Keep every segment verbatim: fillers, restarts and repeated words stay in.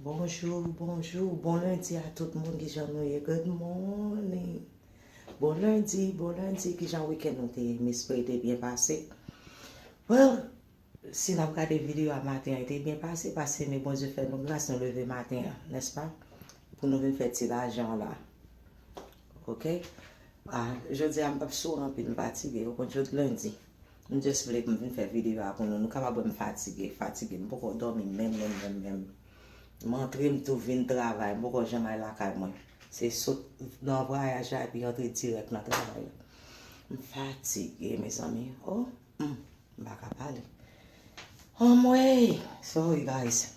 Bonjou, bonjou, bon lendi a tout moun, kijan nou ye? Good morning. Bon lendi, bon lendi, kijan wikenn nou te ye? M espere te byen pase. Well, si n ap gade videyo a maten an, li te byen pase, paske men Bondye fè nou gras, nou leve maten an, nèspa? Pou nou vin fè ti lajan la. Ok? Ah, jodi a m p ap souri anpil, m fatige, ou konn jodi lendi. M just vle pou m vin fè videyo a pou nou. Nou kapab wè m fatige, fatige. M poko dòmi menm, menm, menm, menm. M antre, m tou vin travay. M poko janm al lakay mwen. Se sot nan vwayaj la epi antre dirèk nan travay la. M fatige, mezanmi. Oh, hmm, m pa ka pale. Anmwey! Sorry, guys.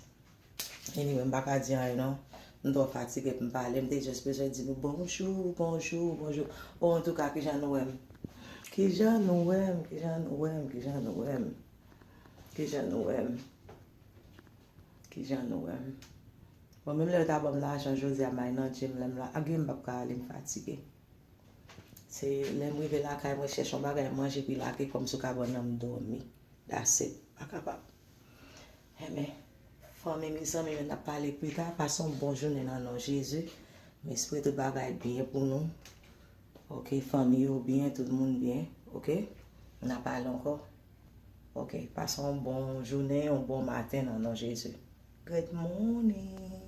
Anyway, m pa ka di anyen non. M twò fatige pou m pale. M te just bezwen di nou bonjou, bonjou, bonjou. Oh, antouka, kijan nou wè m? Kijan nou wè m? Kijan nou wè m? Kijan nou wè m? Kijan nou wè m? Kijan nou wè m? Bon, menm lè yo ta ban m lajan jodi a, m al nan gym, lè m la, agi m p ap ka ale, m fatige. Se lè m rive lakay, mwen chèche yon bagay manje, pi lage kò m sou kabann nan, m dòmi. That's it. Pa kapab. Enben, fanmi, mezanmi, n ap pale pita. Pase yon bon jounen nan non Jezi. M espere tout bagay byen pou nou. Ok, fanmi yo byen, tout moun byen. Ok? N ap pale ankò. Ok, pase yon bon jounen, yon bon maten nan non Jezi. Good morning.